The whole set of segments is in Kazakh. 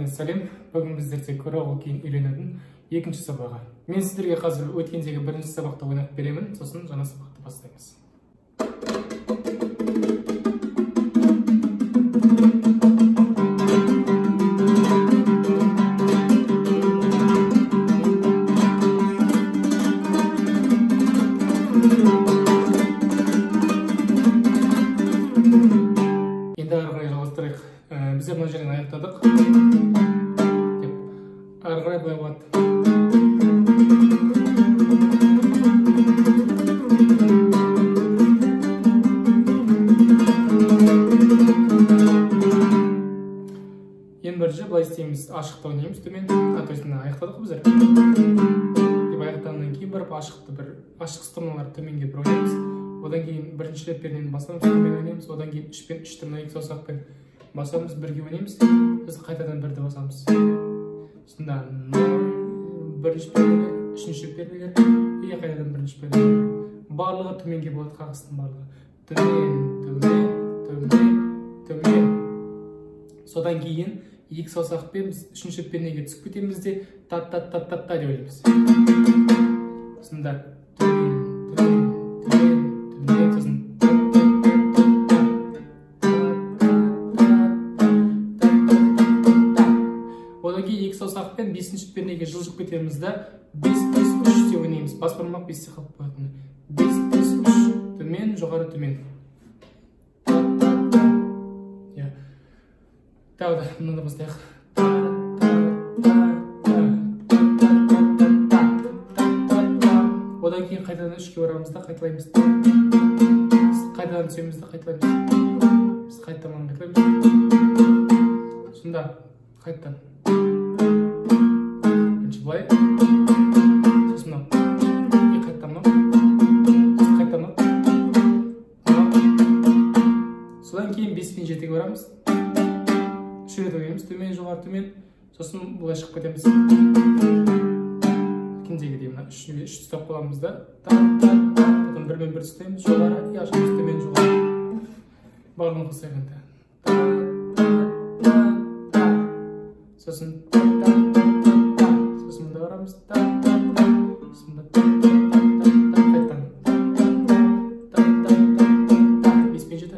Барлықтарыңа сәлем. Бүгін біздерде Көроғлы күйін үйренудің екінші сабағы. Мен сіздерге қазір өткендегі бірінші сабақты ойнап беремін, сосын жаңа сабақты бастаймыз. Енді ары қарай жалғастырайық. Біздер мына жерден аяқтадық. Деп ары қарай былай болады. Ең бірінші былай істейміз, ашықты ойнаймыз төмен. То есть мына аяқтадық біздер. Деп аяқтағаннан кейін барып ашықты бір ашық струналарды төменге бір ойнаймыз. Одан кейін бірінші рет пернені басамыз, төмен ойнаймыз. Одан кейін 3 пен 3-ті мына екі саусақпен басамыз, бірге ойнаймыз. Сосын қайтадан бірді басамыз. Сонда 0, бірінші пернелер, үшінші пернелер, и қайтадан бірінші пернелер. Барлығы төменге болады, қағыстың барлығы. Төмен, төмен, төмен, төмен. Содан кейін екі саусақпен біз үшінші пернеге түсіп кетеміз де та-та-та-та-та деп ойнаймыз. Сонда төмен, төмен, төмен, төмен, сосын та-та-та-та. Одан кейін екі саусақпен бесінші пернеге жылжып кетеміз да 5-5-3 деп ойнаймыз. Бас бармақ 5-те қалып қоятын. 5-5-3, төмен, жоғары, төмен. Та-та-та. Иә. Тағы да мынаны бастайық. Та-та-та-та-та-та-та-та-та. Одан кейін қайтадан 3-ке барамыз да қайталаймыз. Қайтадан түсеміз де қайталаймыз. Біз қайтадан қайталаймыз. Сонда қайтадан. Бірінші былай. Сосын мынау. И қайтадан мынау. Сосын қайтадан мынау. Содан кейін 5 пен 7-ге барамыз. 3 рет ойнаймыз, төмен, жоғары, төмен. Сосын былай шығып кетеміз. Өткендегідей мына 3 ұстап қаламыз да. Та, та, та. Потом 1 мен 1 ұстаймыз, жоғары, и ашамыз, төмен, жоғары. Барлығын қосайық енді. Та, та, та, та. Сосын та, та, та, та, та. Сосын мында барамыз. Та, та, та. Сосын мында та, та, та, та, та. Қайтадан. Та, та, та, та, та, та. 5 пен 7.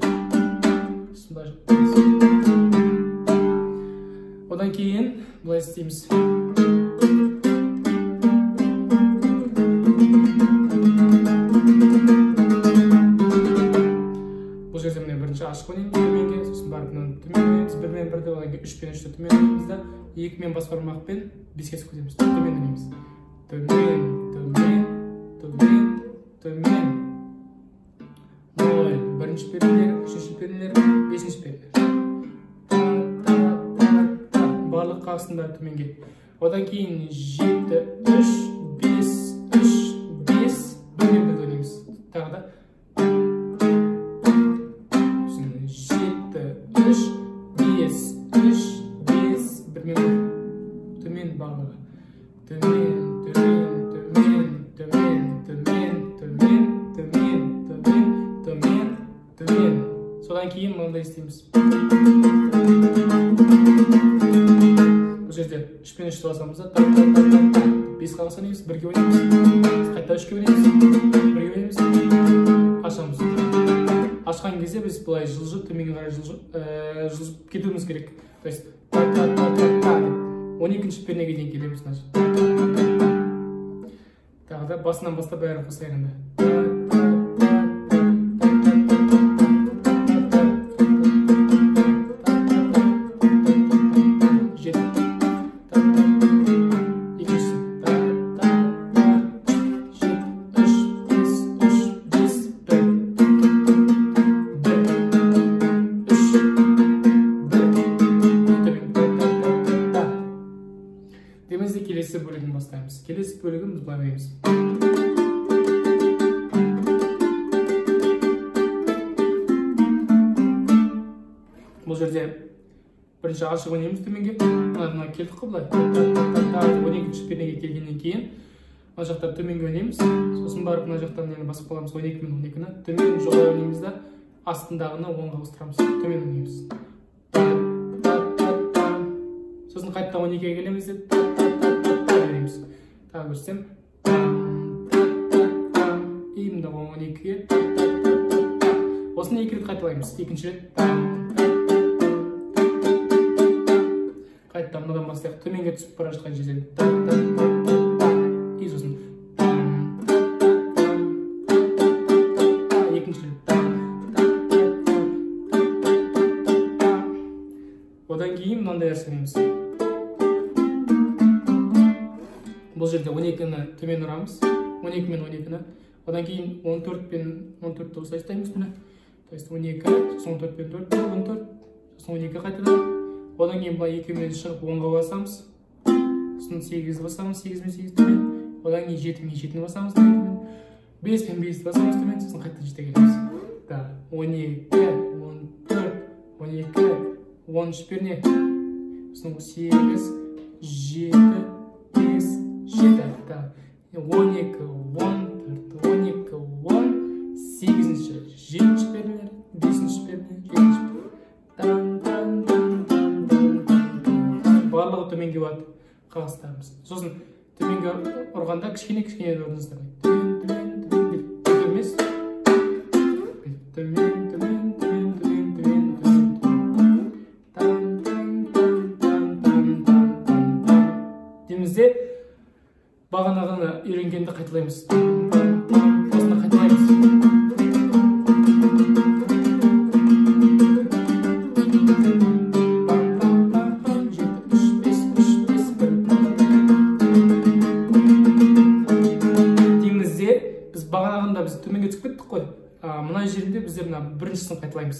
Сосын былай шығып кетеміз. Одан кейін былай істейміз. Бұл жерде міне бірінші ашық ойнаймыз төменге, сосын барып мынаны төмен ойнаймыз, 1 мен 1-ді, одан кейін 3 пен 3-ті төмен ойнаймыз да, 2 мен бас бармақпен 5-ке түсіп кетеміз. Төмен ойнаймыз. Төмен, төмен, төмен, төмен. 0, бірінші пернелер, үшінші пернелер, бесінші пернелер. Барлық қағыстың бәрі төменге. Одан кейін 7, 3, 5, 3, 5, 1 мен 1-ді ойнаймыз. Тағы да. Сосын 7, 3, 5, 3, 5, 1 мен 1. Төмен барлығы. Төмен, төмен, төмен, төмен, төмен, төмен, төмен, төмен, төмен, төмен. Содан кейін мынандай істейміз. Бұл жерде 3 пен 3-ті басамыз да, та, та, та, та, та. 5 қағыс ойнаймыз, бірге ойнаймыз. Қайта 3-ке ойнаймыз, бірге ойнаймыз. Ашамыз. Ашқан кезде біз былай жылжып, төменге қарай жылжып кетуіміз керек. То есть та, та, та, та, та деп 12-ші пернеге дейін келеміз. Тағы да басынан бастап бәрін қосайық енді. Келесі бөлігін бастаймыз. Келесі бөлігін біз былай ойнаймыз. Бұл жерде бірінші ашық ойнаймыз төменге. Мына келдік қой былай. 12-ші пернеге келгеннен кейін мына жақта төменге ойнаймыз. Сосын барып мына жақтан нені басып қаламыз, 12 мен 12-ні. Төмен жоғары ойнаймыз да, астындағыны оңға ауыстырамыз. Төмен ойнаймыз. Та, та, та, та. Сосын Сосын қайтадан 12-ге келеміз де та та та та та береміз. Тағы көрсетсем, там та та там, и мында 12-ге та та та та та. Осыны екі рет қайталаймыз. Екінші рет там та та та та та та. Қайтадан мынадан бастайық, төменге түсіп бара жатқан жерден та та та та та, и сосын там та та там та та та та та, екінші рет там та та та та та та та. Одан кейін мынандай нәрсе ойнаймыз. Бұл жерде 12-ні төмен ұрамыз, 12 мен 12-ні. Одан кейін 14 пен 14-ті осылай ұстаймыз міне. То есть 12, сосын 14 пен 4, 14, сосын 12 қайтадан. Одан кейін былай екеуімен шығып 10-ға басамыз. Сосын 8 басамыз, 8 мен 8 төмен. Одан кейін 7 мен 7-ні басамыз төмен. 5 пен 5-ті басамыз төмен, сосын қайтадан 7-ге келеміз. Да, 12, 14, 12, 13 перне. Сосын 8, 7, 5, 7. Да, 12, 14, 12, 10, 8-ші, 7-ші пернелер, 5-ші перне, 7-ші перне. Тан, тан, тан, тан, тан, тан, тан. Барлығы төменге болады қағыстарымыз. Сосын төменге ұрғанда кішкене-кішкене ұрыңыздар. Төмен, төмен, төмен деп бүйтіп емес. Төмен, төмен, төмен, төмен, төмен, төмен, төмен. Тан, тан, тан, тан, тан, тан, тан, тан. Дейміз де бағанағыны үйренгенді қайталаймыз. Осыны қайталаймыз. Пам, пам, пам, пам, 7, 3, 5, 3, 5, 1. Дейміз де біз бағанағында біз төменге түсіп кеттік қой. Мына жерінде біздер мына біріншісін қайталаймыз.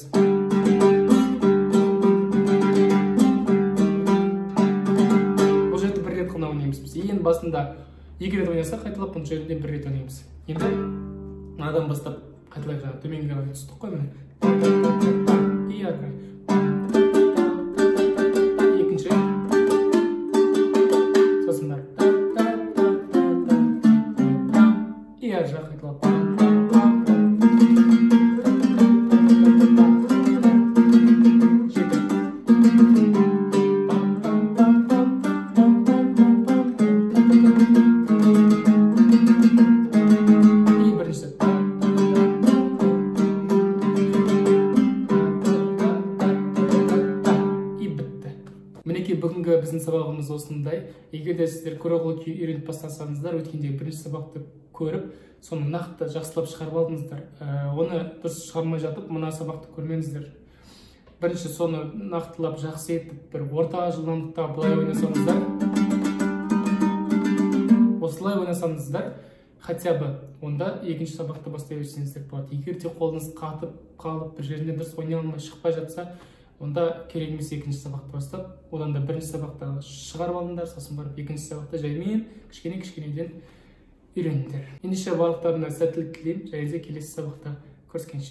Бұл жерде бір рет қана ойнаймыз біз. Ең басында екі рет ойнасақ қайталап, бұл жерінде бір рет ойнаймыз. Енді мынадан бастап қайталайық, жаңа төменге қарай түстік қой міне. И ары қарай. Екінші рет. Сосын барып та та та та та та. И ары жақ қайталап. И біріншісі. И бітті. Мінекей, бүгінгі біздің сабағымыз осындай. Егер де сіздер Көроғлы күйін үйреніп бастасаңыздар, өткендегі бірінші сабақты көріп, соны нақты жақсылап шығарып алдыңыздар. Оны дұрыс шығармай жатып, мына сабақты көрмеңіздер. Бірінші соны нақтылап жақсы етіп, бір орта жылдамдықта былай ойнасаңыздар, осылай ойнасаңыздар, хотя бы онда екінші сабақты бастай берсеңіздер болады. Егер де қолыңыз қатып қалып, бір жерінде дұрыс ойнай алмай шықпай жатса, онда керек емес екінші сабақты бастап, одан да бірінші сабақты шығарып алыңдар, сосын барып екінші сабақты жаймен кішкене-кішкенеден үйреніңдер. Ендеше барлықтарына сәттілік тілеймін, және де келесі сабақта көріскенше.